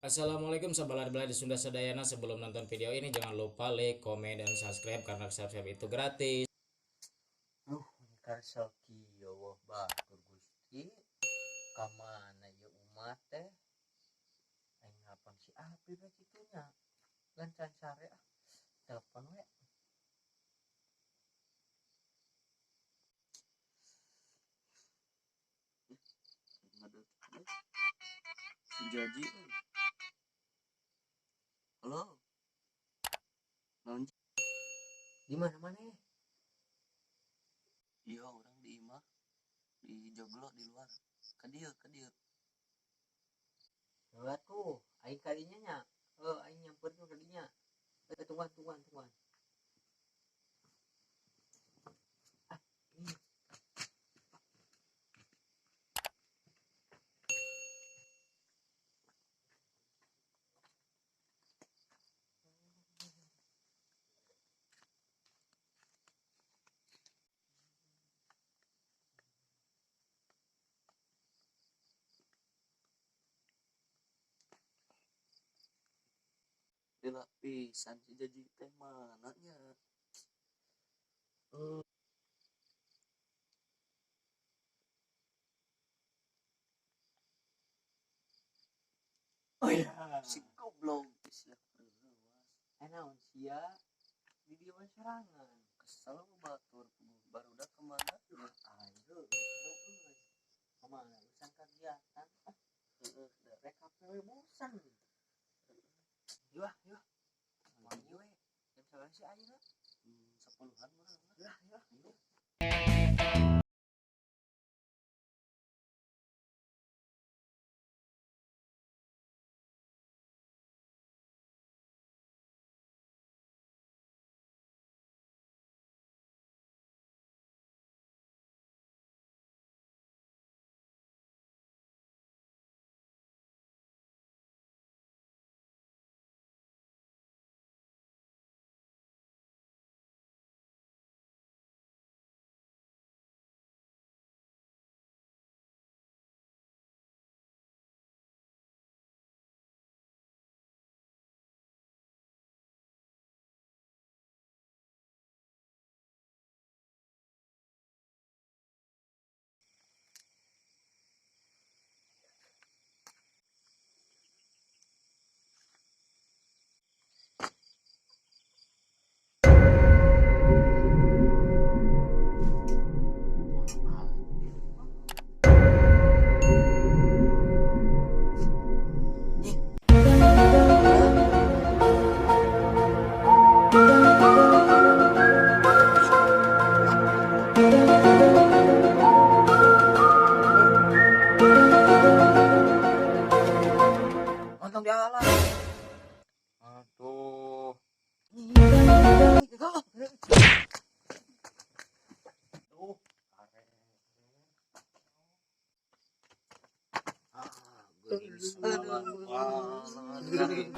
Assalamualaikum sahabat di Sunda Sadayana. Sebelum nonton video ini jangan lupa like, komen, dan subscribe karena subscribe itu gratis. Karsel kieu wah batur Gusti. Ka mana ieu umat teh? Aing nelpon si Apri we kitu nya. Lancan sare ah. Telepon we. Si Jaji. Halo. Naon? Di mana maneh? Iya, orang di imah. Di joglo di luar. Ka dieu, ka dieu. Heula tuh, aing kadinya nya. Heuh, aing nyamperkeun ka dinya. Tungguan, tungguan, tungguan. Ah, ini. Lila pisan si Jaji teh mana nya? Oh iya. Si goblok sia. Naon sia? Di dieu mah sorangan. Kesel batur barudak kemana? Aing heuh, euy. Kemana urusan kegiatan? Ah, Heeh, da. rek kape we bosan. Yuk ah, yuk. Mandi we. Jam sabaraha sih ayeuna? 10-an meureun. Yuk ah, yuk ah. Yuk. Ontong di alam. Aduh. Aduh, karen. Ah, geuning samalan. Wah, geuning.